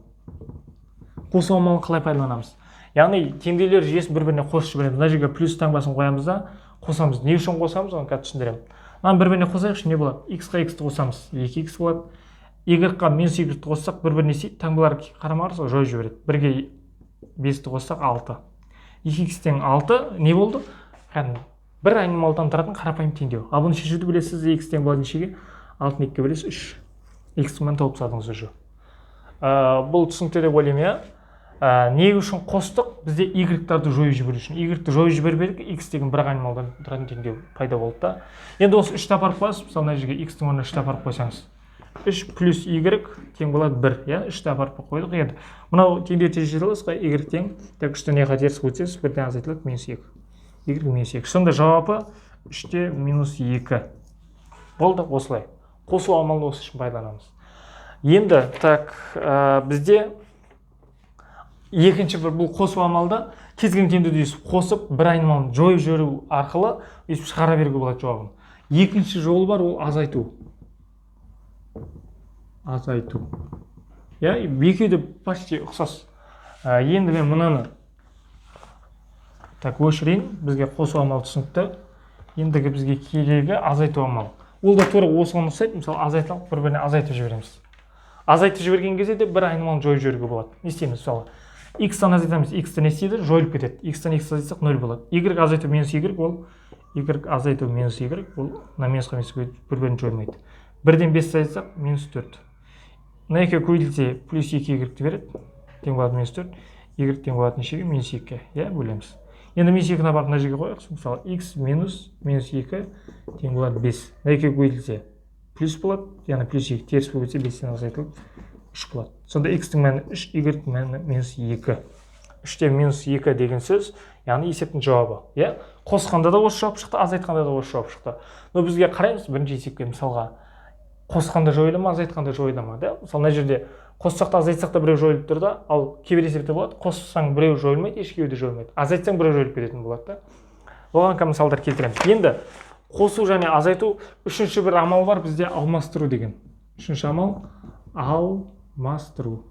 Қосу амалын қалай пайдаланамыз? Яғни теңдеулер жүйесін бір-біріне қосып жібереміз. Мына жерге плюс таңбасын қоямыз да қосамыз. Не үшін қосамыз, оны қазір түсіндіремін. Мынаны бір-біріне қосайықшы, не болады? X-қа x-ті қосамыз, 2x болады. Y-қа минус y-ті қоссақ, бір-біріне істейді, таңбалар қарама-қарсы жойып жібереді. 1-ге 5-ті қоссақ 6. 2x тең 6 не болды? Кәдімгі бір айнымалыдан тұратын қарапайым теңдеу. Ал бұны шешуді білесіз, x тең болады нешеге? 6-ны 2-ге бөлесіз, 3. X-ті мәнін тауып тастадыңыз уже. Бұл түсінікті деп ойлаймын, иә? Не үшін қостық? Бізде y-тарды жойып жіберу үшін. Y-ті жойып жіберіп едік, x деген бір айнымалыдан тұратын теңдеу пайда болды да. Енді осы 3-ті апарып қоясыз, мысалы мына жерге x-тің орнына 3-ті апарып қойсаңыз. 3 плюс y тең болады 1, иә? 3-ті апарып қойдық. Енді мынау теңдеу тез шеше аласыз ғой, y тең, так, 3-тен екі теріс өтсеңіз, бірден азайтылады, минус 2. Y минус 2. Сонда жауабы 3-те минус 2. Болды, осылай. Қосу амалын осы үшін пайдаланамыз. Енді, так, бізде екінші бір бұл қосу амалды кез келген теңдеуді өйстіп қосып, бір айнымалыны жойып жіберу арқылы өйстіп шығара беруге болады жауабын. Екінші жолы бар, ол азайту. Азайту. Иә, екеуі де почти ұқсас. Енді мен мынаны так өшірейін, бізге қосу амалы түсінікті. Ендігі бізге керегі азайту амалы. Ол да тура осыған ұқсайды, мысалы азайталық, бір-біріне азайтып жібереміз. Азайтып жіберген кезде де бір айнымалыны жойып жіберуге болады. Не істейміз мысалы? X-тан азайтамыз, x-ті не істейді? Жойылып кетеді. X-тан x азайтсақ 0 болады. Y азайту минус y, ол y азайту минус y, ол мына минусқа минус бір-бірін жойылмайды. 1-ден 5 азайтсақ минус 4. Мына екеуі көбейтілсе плюс 2 y-ті береді. Тең болады минус 4. Y тең болады нешеге? Минус 2-ге, иә, бөлеміз. Енді минус 2-ні апарып мына жерге қояйық. Мысалы x минус минус 2 тең болады 5. Мына екеуі көбейтілсе плюс болады, яғни плюс 2 теріс болып кетсе 5-тен азайтылып 3 болады. Сонда x-тің мәні 3, y-тің мәні минус 2. 3-те минус 2 деген сөз, яғни есептің жауабы. Иә? Қосқанда да осы жауап шықты, азайтқанда да осы жауап шықты. Но бізге қараймыз бірінші есепке, мысалға қосқанда жойыла ма, азайтқанда жойыла ма, да? Мысалы мына жерде қоссақ та азайтсақ та біреу жойылып тұр да, ал кейбір есепте болады, қоссаң біреу жойылмайды, ешкеуі де жойылмайды. Азайтсаң біреу жойылып кететін болады да. Оған мысалдар келтіреміз. Енді қосу және азайту, үшінші бір амал бар бізде, алмастыру деген. Үшінші амал алмастыру.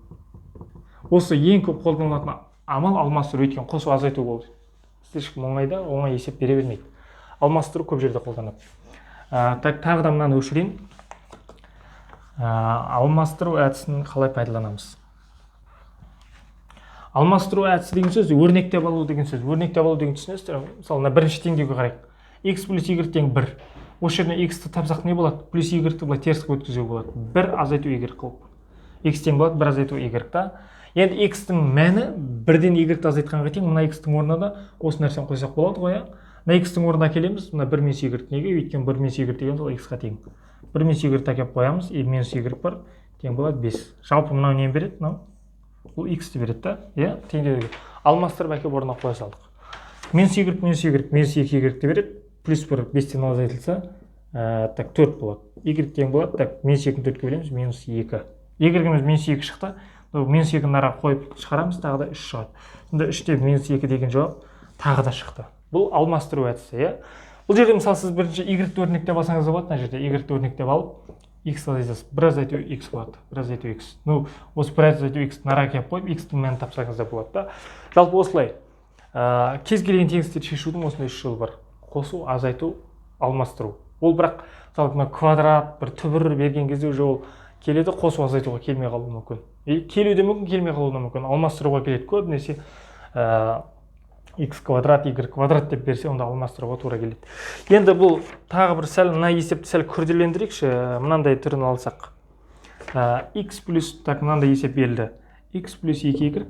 Осы ең көп қолданылатын амал алмастыру, өйткені қосу азайту ол слишком оңай да, оңай есеп бере бермейді. Алмастыру көп жерде қолданады. Так, тағы да мынаны өшірейін. Алмастыру әдісін қалай пайдаланамыз? Алмастыру әдісі деген сөз өрнектеп алу деген сөз. Өрнектеп алу деген түсінесіздер ме? Мысалы мына бірінші теңдеуге қарайық. X плюс y тең 1. Осы жерден x-ті тапсақ не болады? Плюс y-ті былай теріс қылып өткізуге болады. 1 азайту y қылып. X тең болады 1 азайту y та. Енді x-тің мәні бірден y-ті азайтқанға тең, мына x-тің орнына да осы нәрсені қойсақ болады ғой, иә? Мына x-тің орнына келеміз, мына 1 минус y неге? Өйткені 1 минус y деген сол x-қа тең. 1 минус y-ті әкеліп қоямыз, и минус y бар, тең болады 5. Жалпы мынау нені береді? Мынау бұл x-ті береді да, иә? Теңдеуге алмастырып әкеліп орнына қоя салдық. Минус y минус y минус 2 y-ті береді, плюс 1 5-тен азайтылса, так 4 болады. Y тең болады, так, минус 2-ні 4-ке бөлеміз, минус 2. Y-іміз минус 2 шықты. Минус 2-ні ара қойып шығарамыз, тағы да 3 шығады. Сонда 3 те минус 2 деген жауап тағы да шықты. Бұл алмастыру әдісі, иә? Бұл жерде мысалы сіз бірінші y-ті өрнектеп алсаңыз да болады, мына жерде y-ті өрнектеп алып x азайтасыз, бір азайту x болады, бір азайту x. Ну, осы бір азайту x нара әкеліп қойып, x-тің мәнін тапсаңыз да болады да. Жалпы осылай. Кез келген теңсіздікті шешудің осындай үш жолы бар. Қосу, азайту, алмастыру. Ол бірақ мысалы мына квадрат, бір түбір берген кезде уже ол келеді, қосу азайтуға келмей қалуы мүмкін. И келуі де мүмкін, келмей қалуы да мүмкін. Алмастыруға келеді көбінесе, x квадрат, y квадрат деп берсе, онда алмастыруға тура келеді. Енді бұл тағы бір сәл мына есепті сәл күрделендірейікші, мынандай түрін алсақ. X плюс, так, мынандай есеп берілді. X плюс 2y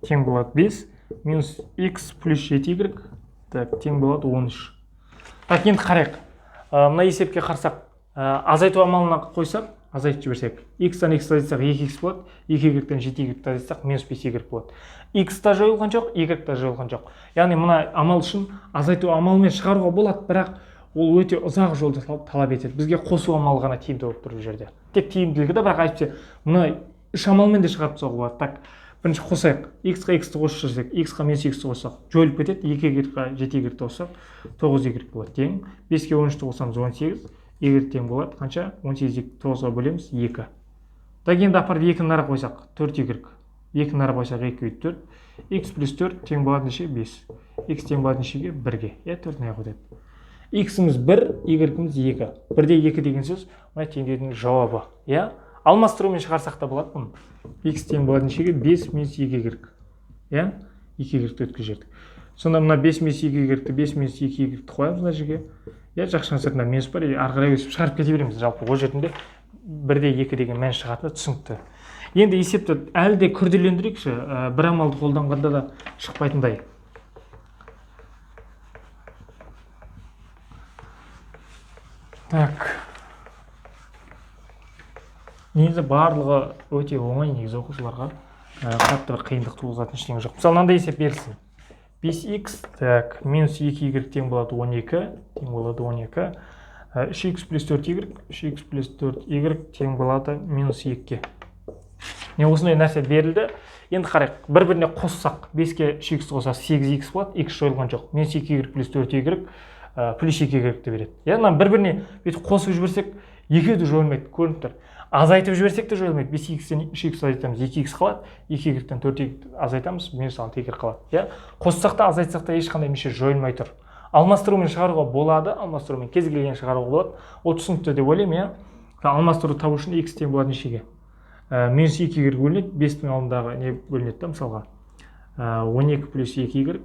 тең болады 5 минус x плюс 7y, так, тең болады 13. Так, енді қарайық. Мына есепке қарасақ, азайту амалына қойсақ, азайтып жіберсек, x-тан x азайтсақ 2x болады, 2y-тен 7y азайтсақ минус 5y болады. X та жойылған жоқ, y та жойылған жоқ. Яғни мына амал үшін азайту амалымен шығаруға болады, бірақ ол өте ұзақ жолды талап етеді. Бізге қосу амалы ғана тиімді болып тұр бұл жерде. Тек тиімділігі де, бірақ әйтпесе мына үш амалмен де шығарып тастауға болады. Так, бірінші қосайық. X-қа x-ті қосып жіберсек, x-қа минус x-ті қоссақ, жойылып кетеді. 2y-ға 7y-ті қоссақ, 9y болады тең. 5-ке 13-ті қосамыз, 18. Y тең болады қанша? 18 9-ға бөлеміз, 2. Так, енді апарып 2-ні ары қойсақ, 4y. 2-ні ары қойсақ, 2 4. X плюс 4 тең болады неше? 5. X тең болады нешеге? 1-ге. Иә, 4 аяқ өтеді. X-іміз 1, Y-іміз 2. 1-де 2 деген сөз мына теңдеудің жауабы. Иә? Алмастырумен шығарсақ та болады бұны. X тең болады нешеге? 5 минус 2y. Иә? 2y-ті өткізіп жібердік. Сонда мына 5 минус 2y-ті 5 минус 2y-ті қоямыз мына жерге. Иә, жақшаның сыртында минус бар, ары қарай өсіп шығарып кете береміз. Жалпы ол жерде 1-де 2 деген мән шығатыны түсінікті. Енді есепті әлі де күрделендірейікші, бір амалды қолданғанда да шықпайтындай. Так. Негізі барлығы өте оңай, негізі оқушыларға қатты бір қиындық туғызатын ештеңе жоқ. Мысалы, мынандай есеп берілсін. 5x, так, минус 2y тең болады 12, тең болады 12. 3x плюс 4y, 3x плюс 4y тең болады минус 2-ге. Не осындай нәрсе берілді. Енді қарайық, бір-біріне қоссақ, 5-ке 3x қосса 8x болады, x жойылған жоқ. Минус 2y плюс 4y плюс 2y-ті береді. Иә, мына бір-біріне бүйтіп қосып жіберсек, екеуі де жойылмайды, көрініп тұр. Азайтып жіберсек те жойылмайды. 5x-тен 3x азайтамыз, 2x қалады, 2y-тен 4y азайтамыз, минус 6y қалады. Иә, қоссақ та азайтсақ та ешқандай мүше жойылмай тұр. Алмастырумен шығаруға болады, алмастырумен кез келген шығаруға болады. Ол түсінікті деп ойлаймын, иә. Алмастыру табу үшін x тең болады нешеге? Минус 2y бөлінеді, 5-тің алдындағы не бөлінеді да, мысалға. 12 плюс 2y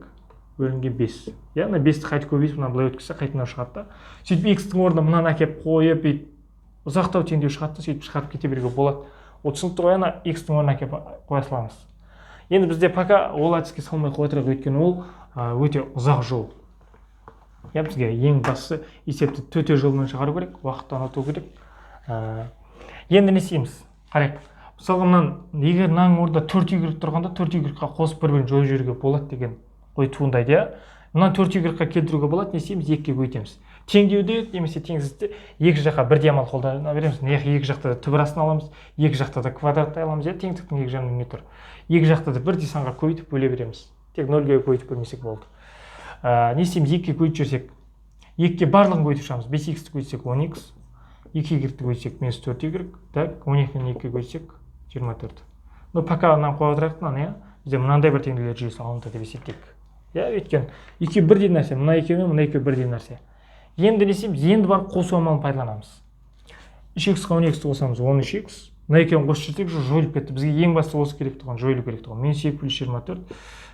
бөлінген 5. Иә, мына 5-ті қайтып көбейтіп, мынаны былай өткізсе, қайтып мынау шығады да. Сөйтіп x-тің орнына мынаны әкеліп қойып, бүйтіп ұзақтау теңдеу шығады да, сөйтіп шығарып кете беруге болады. Ол түсінікті ғой, ана x-тің орнына әкеліп қоя саламыз. Енді бізде пока ол әдіске салмай қоя тұрайық, өйткені ол өте ұзақ жол. Иә, бізге ең бастысы есепті төте жолмен шығару керек, уақыттан ұту керек. Енді не істейміз? Қарайық. Мысалға, мынаны егер мынаның орнында 4y тұрғанда 4y-ға қосып бір-бірін жойып жіберуге болады деген ой туындайды, иә. Мынаны 4y-ға келтіруге болады, не істейміз? 2-ге көбейтеміз. Теңдеуде немесе теңсіздікте екі жаққа бірдей амал қолдана береміз. Екі жақта да түбір астын аламыз, екі жақта да квадраттай аламыз, иә, теңдіктің екі жағында не тұр. Екі жақта да бірдей санға көбейтіп бөле береміз. Тек 0-ге көбейтіп бөлмесек болды. Не істейміз? 2-ге көбейтіп жіберсек, 2-ге барлығын көбейтіп шығамыз. 5x-ті көбейтсек 10x, 2y-ті көбейтсек минус 4y, так, 12-ні 2-ге көбейтсек 24. Ну, пока мынаны қоя отырайық мынаны, иә. Бізде мынандай бір теңдеулер жүйесі алынды деп есептейік. Иә, өйткені екеуі бірдей нәрсе, мына екеуі мен мына екеуі бірдей нәрсе. Енді не істейміз? Енді барып қосу амалын пайдаланамыз. 3x-қа 12-ті қосамыз, 13x. Мына екеуін қосып жіберсек, уже жойылып кетті. Бізге ең басты осы керек тұғын, жойылу керек тұғын. Минус 2 плюс 24,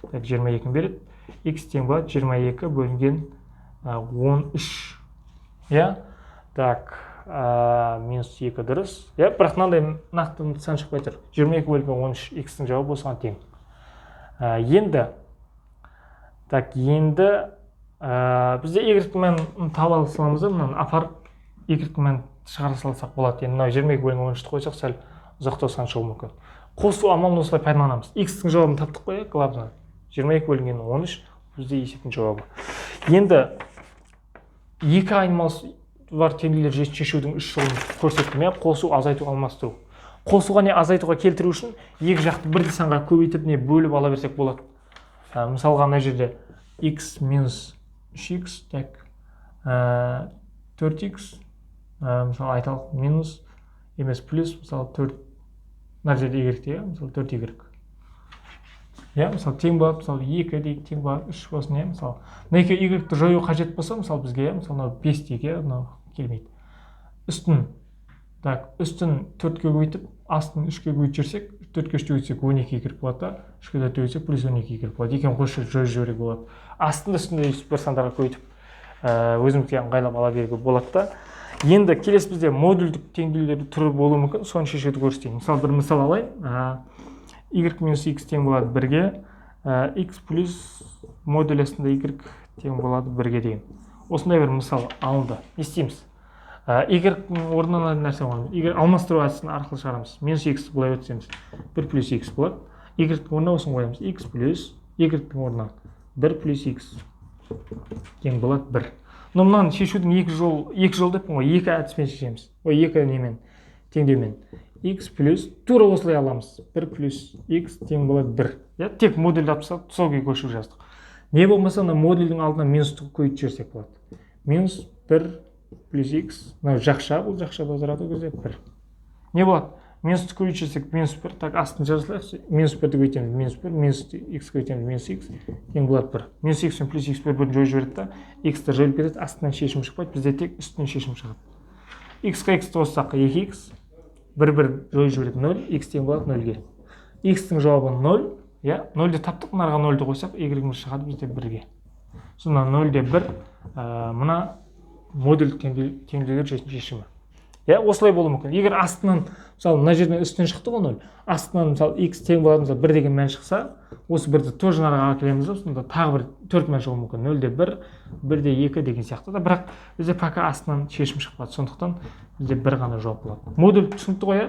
так, 22-ні береді. X тең болады 22 бөлінген 13. Иә? Так, минус 2 дұрыс. Иә, бірақ мынандай нақты сан шықпай тұр. 22 бөлінген 13, x-тің жауабы осыған тең. Енді, так, енді бізде y-тің мәнін таба саламыз да, мынаны апарып y-тің мәнін шығара салсақ болады. Енді мынау 22 бөлінген 13-ті қойсақ, сәл ұзақтау сан шығуы мүмкін. Қосу амалын осылай пайдаланамыз. X-тің жауабын таптық қой, главное. 22 бөлінген 13 бізде есептің жауабы. Енді екі айнымалысы бар теңдеулер жүйесін шешудің үш жолын көрсеттім, иә, қосу, азайту, алмастыру. Қосуға не азайтуға келтіру үшін екі жақты бірдей санға көбейтіп не бөліп ала берсек болады. Мысалға, мына жерде x минус 3x, так, 4x, мысалы айталық минус емес плюс, мысалы 4, мына жерде y те, мысалы 4y. Иә, мысалы тең болады, мысалы 2 дейік, тең болады 3 болсын, иә, мысалы. Мына екі y-ті жою қажет болса, мысалы бізге, иә, мысалы мынау 5 дейік, иә, мынау келмейді. Үстін, так, үстін 4-ке көбейтіп, астын 3-ке көбейтіп жіберсек, 4-ке 3-ті көбейтсек 12 y болады да, 3-ке 4-ті көбейтсек плюс 12 y болады. Екеуін қосып жойып жіберуге болады. Астын да үстін де өйстіп бір сандарға көбейтіп, өзімізге ыңғайлап ала беруге болады да. Енді келесі бізде модульдік теңдеулер түрі болуы мүмкін, соны шешуді көрсетейін. Мысалы, бір мысал алайын. Y минус x тең болады 1-ге, x плюс модуль астында y тең болады 1-ге деген. Осындай бір мысал алынды. Не істейміз? Y-ның орнына мынандай нәрсе қоямыз. Y алмастыру әдісін арқылы шығарамыз. Минус x былай өткіземіз. 1 плюс x болады. Y-ның орнына осыны қоямыз. X плюс Y-ның орнына 1 плюс x тең болады 1. Но мынаны шешудің екі жол, екі жол деппін ғой, екі әдіспен шешеміз. Ой, екі немен, теңдеумен. X плюс тура осылай аламыз. 1 плюс x тең болады 1. Иә, тек модульді алып тастап, сол күйге көшіріп жаздық. Не болмаса мына модульдің алдына минусты көбейтіп жіберсек болады. Минус 1 плюс x, мынау жақша, бұл жақшада тұрады ол кезде 1. Не болады? Минусты көбейтсек минус 1, так, астын жаза салайық. Минус 1-ді көбейтеміз, минус 1, минус х көбейтеміз, минус х тең болады 1. Минус х пен плюс х бір-бірін жойып жібереді да, х-ті жойылып кетеді, астынан шешім шықпайды, бізде тек үстінен шешім шығады. Х-қа х-ті қоссақ 2х, 1-1 жойып жібереді 0, х тең болады 0-ге. Х-тің жауабы 0, иә, 0-ді таптық, мынарға 0-ді қойсақ, y-іміз шығады бізде 1-ге. Сонда 0-де 1, мына модульдік теңдеулер жүйесінің шешімі. Иә, осылай болуы мүмкін. Егер астынан, мысалы, мына жерден үстінен шықты ғой 0, астынан, мысалы, х тең болады, мысалы, 1 деген мән шықса, осы 1-ді тоже мынаға әкелеміз да, сонда тағы бір 4 мән шығуы мүмкін. 0-де 1, 1-де 2 деген сияқты да. Бірақ бізде пока астынан шешім шықпады, сондықтан бізде бір ғана жауап болады. Модуль түсінікті ғой, иә?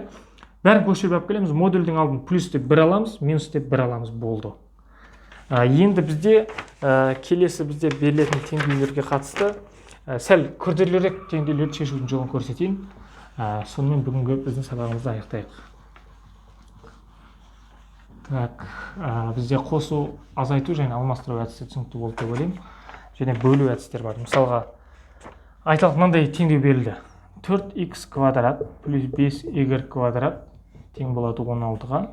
Бәрін көшіріп алып келеміз. Модульдің алдын плюс деп 1 аламыз, минус деп 1 аламыз, болды. Енді бізде келесі бізде берілетін теңдеулерге қатысты сәл күрделірек теңдеулерді шешудің жолын көрсетейін. Сонымен бүгінгі біздің сабағымызды аяқтайық. Так, бізде қосу, азайту және алмастыру әдісі түсінікті болды деп ойлаймын. Және бөлу әдістері бар. Мысалға, айталық, мынандай теңдеу берілді. 4х квадрат плюс 5y квадрат тең болады 16-ға.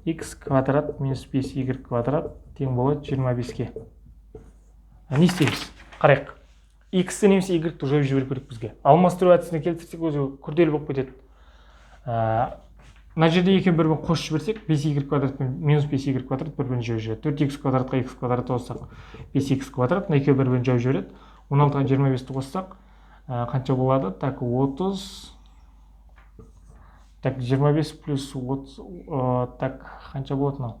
Х квадрат минус 5y квадрат тең болады 25-ке. Не істейміз? Қарайық. Х-ті немесе y-ті жойып жіберу керек бізге. Алмастыру әдісіне келтірсек, өзі күрделі болып кетеді. Мына жерде екеуін бір-бірін қосып жіберсек, 5y квадрат пен минус 5y квадрат бір-бірін жойып жібереді. 4х квадратқа х квадрат қоссақ, 5х квадрат, мына екеуі бір-бірін жойып жібереді. 16-ға 25-ті қоссақ, қанша болады? Так, 30. Так, 25 плюс 30, так, қанша болады мынау?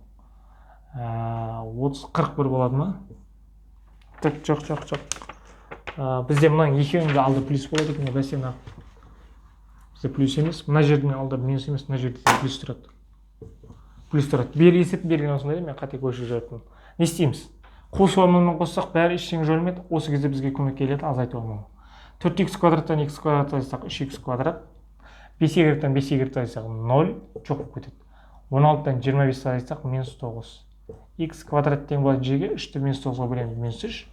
30, 41 болады ма? Так, жоқ, жоқ, жоқ. Бізде мынаның екеуінің де алды плюс болады екен, бәсе, мына бізде плюс емес, мына жердің алды минус емес, мына жерде плюс тұрады. Плюс тұрады. Бері есеп берген осындай, мен қате көшіріп жіберіппін. Не істейміз? Қосу амалымен қоссақ, бәрі ештеңе жойылмайды. Осы кезде бізге көмек келеді азайту амалы. 4х квадраттан х квадрат азайтсақ, 3х квадрат. 5y-тан 5y азайтсақ, 0, жоқ болып кетеді. 16-дан 25 азайтсақ, минус 9. Х квадрат тең болады жерге, 3-ті минус 9-ға бөлеміз, минус 3.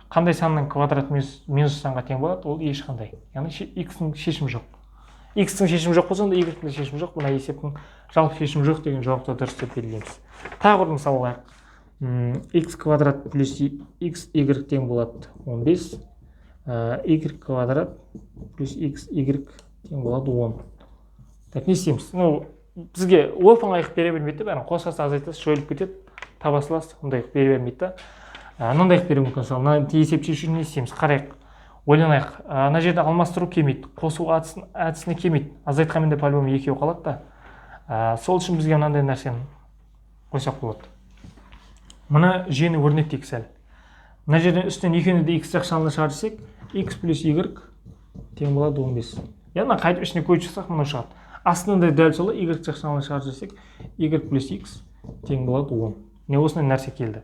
Қандай санның квадраты минус санға тең болады? Ол ешқандай. Яғни х-ның шешімі жоқ. Х-тің шешімі жоқ болса, онда y-тің де шешімі жоқ. Мына есептің жалпы шешімі жоқ деген жауапты дұрыс деп белгілейміз. Тағы бір мысал алайық. Х квадрат плюс x y тең болады 15, y квадрат плюс x y тең болады 10. Так, не істейміз? Ну, бізге оп оңай қылып бере бермейді да, бәрін қосасыз, азайтасыз, жойылып кетеді, таба саласыз, ондай қылып бере бермейді да. Мынандай қылып беруі мүмкін. Мысалы, мына есеп шешу үшін не істейміз? Қарайық, ойланайық. Мына жерде алмастыру келмейді, қосу әдісіне келмейді, азайтқанмен де по любому екеу қалады да. Сол үшін бізге мынандай нәрсені қойсақ болады. Мына жүйені өрнектейік сәл. Мына жерден үстінен екеуіне де х жақшаны шығарып жіберсек, x плюс y тең болады 15. Иә, мына қайтып ішіне көбейтіп шықсақ, мынау шығады. Астынан да дәл солай y жақшаны шығарып жіберсек, y плюс x тең болады 10. Міне, осындай нәрсе келді.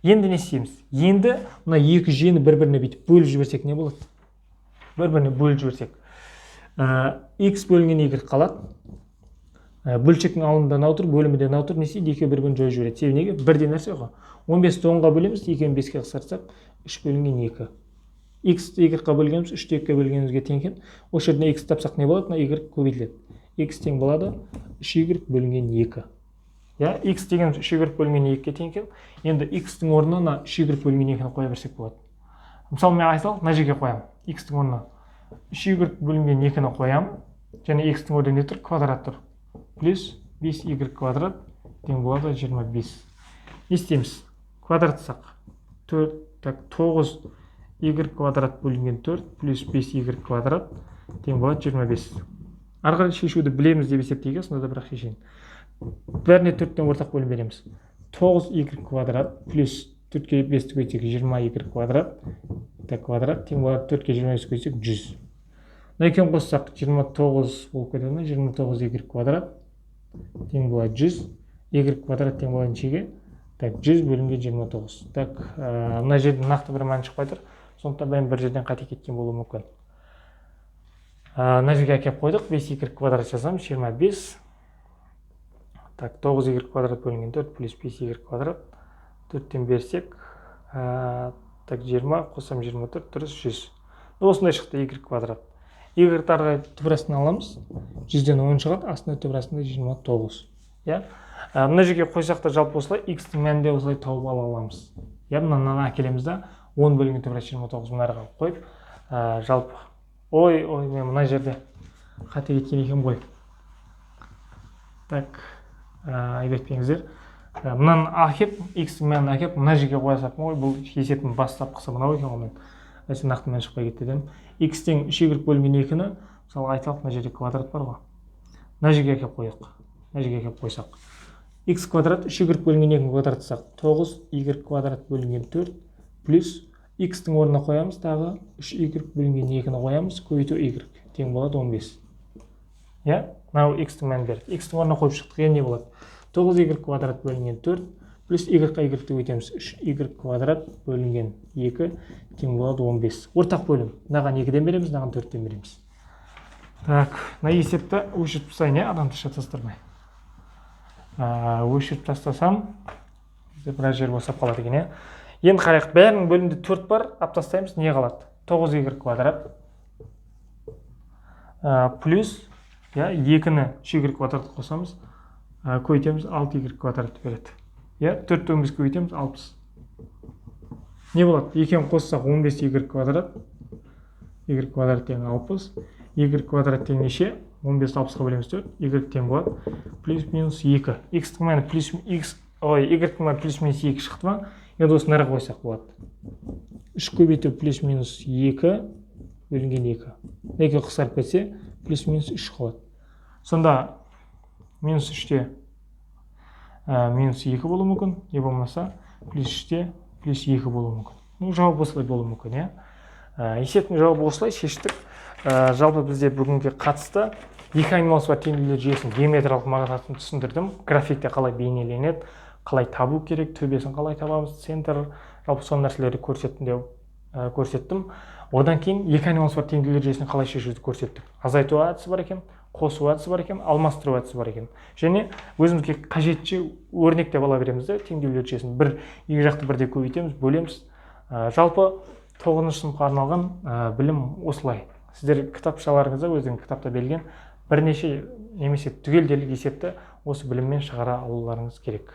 Енді не істейміз? Енді мына екі жүйені бір біріне бүйтіп бөліп жіберсек, не болады? Бір біріне бөліп жіберсек, x бөлінген y қалады. Бөлшектің алдында мынау тұр, бөлімінде мынау тұр. Не істейді? Екеуі бір бірін жойып жібереді. Себебі неге? Бірдей нәрсе ғой. 15-ті 10-ға бөлеміз, екеуін 5-ке қысқартсақ, 3 бөлінген 2. X y-ға бөлгеніміз 3-ті 2-ге бөлгенімізге тең екен. Осы жерден x тапсақ, не болады? Мына y көбейтіледі. X тең болады 3y бөлінген 2. Иә, x дегеніміз 3y бөлінген 2-ге тең екен. Енді x-тің орнына мына 3y бөлінген 2-ні қоя берсек болады. Мысалы, мен айталық, мына жерге қоямын. X-тің орнына 3y бөлінген 2-ні қоямын және x-тің орнында не тұр? Квадрат тұр. Плюс 5y квадрат тең болады 25. Не істейміз? Квадраттасақ, 4, так, 9 y квадрат бөлінген 4 плюс 5y квадрат тең болады 25. Ары қарай шешуді білеміз деп есептейік, сонда да бірақ шешейін. Бәріне төрттен ортақ бөлім береміз. 9 y квадрат плюс 4-ке 5-ті көбейтсек, 20 y квадрат, так, квадрат тең болады 4-ке 25 көбейтсек, 100. Мына екеуін қоссақ, 29 болып кетеді ма? 29 y квадрат тең болады 100. Y квадрат тең болады нешеге? Так, 100 бөлінген 29. Так, мына жерде нақты бір мән шықпай тұр, сондықтан мен бір жерден қате кеткен болуы мүмкін. Мына жерге әкеліп қойдық. 5 y квадрат жазамыз, 25. Так, 9 y квадрат бөлінген 4 плюс 5 y квадрат. 4-тен берсек, так, 20 қосам 24, дұрыс, 100. Осындай шықты y квадрат. Y ары түбір астына аламыз, 100-ден 10 шығады, астында түбір астында 29. Иә? Мына жерге қойсақ та жалпы осылай x-тің мәнін де осылай тауып ала аламыз. Иә, мынаны әкелеміз да 10 бөлінген түбір асты 29 мынаға қойып, жалпы ой, ой, мен мына жерде қате кеткен екен ғой. Так, айып етпеңіздер. Мынаны әкеп, x-тің мәнін әкеп мына жерге қоя салыппын ғой. Бұл есептің бастапқысы мынау екен ғой, мен әсте нақты мән шықпай кетті дедім. X тең 3y бөлінген 2-ні, мысалы айталық, мына жерде квадрат бар ғой, мына жерге әкеп қояйық. Мына жерге әкеп қойсақ, x квадрат 3y бөлінген 2-ні квадраттасақ, 9y квадрат бөлінген 4 плюс x-тің орнына қоямыз тағы 3y бөлінген 2-ні қоямыз, көбейту y тең болады 15. Иә, мынау x-тің мәнін берді. X-тің орнына қойып шықтық, енді не болады? 9y квадрат бөлінген 4 плюс y-қа y-ті көбейтеміз, 3y квадрат бөлінген 2 тең болады 15. Ортақ бөлім. Мынаған 2-ден береміз, мынаған 4-тен береміз. Так, мына есепті өшіріп тастайын, иә, адамды шатастырмай. Өшіріп тастасам, бізде біраз жер босап қалады екен, иә. Енді қарайық, бәрінің бөлімінде 4 бар, алып тастаймыз, не қалады? 9y квадрат плюс, иә, 2-ні 3y квадрат қосамыз, көбейтеміз, 6y квадрат береді. Иә, 4-ті 15 көбейтеміз, 60. Не болады? Екеуін қоссақ 15y квадрат, y квадрат тең 60, y квадрат тең неше? 15 60-қа бөлеміз 4, y тең болады плюс минус 2. X-тің мәні плюс x, ой, y-тің мәні плюс минус 2 шықты ма? Енді осыны ары қойсақ болады. 3 көбейту плюс минус 2 бөлінген 2. 2 қысқарып кетсе, плюс минус 3 қалады. Сонда минус 3-те минус 2 болуы мүмкін, не болмаса плюс 3-те плюс 2 болуы мүмкін. Ну, жауап осылай болуы мүмкін, иә. Есептің жауабы осылай шештік. Жалпы бізде бүгінге қатысты екі айнымалысы бар теңдеулер жүйесінің геометриялық мағынасын түсіндірдім. Графикте қалай бейнеленеді, қалай табу керек, төбесін қалай табамыз, центр, жалпы сол нәрселерді көрсеттім деп көрсеттім. Одан кейін екі айнымалысы бар теңдеулер жүйесін қалай шешуді көрсеттік. Азайту әдісі бар екен, қосу әдісі бар екен, алмастыру әдісі бар екен. Және өзімізге қажетінше өрнектеп ала береміз де теңдеулер жүйесін. Бір екі жақты бірдей көбейтеміз, бөлеміз. Жалпы 9-сыныпқа арналған білім осылай. Сіздер кітапшаларыңызда, өздеріңіз кітапта берілген бірнеше немесе түгел дерлік есепті осы біліммен шығара алуларыңыз керек.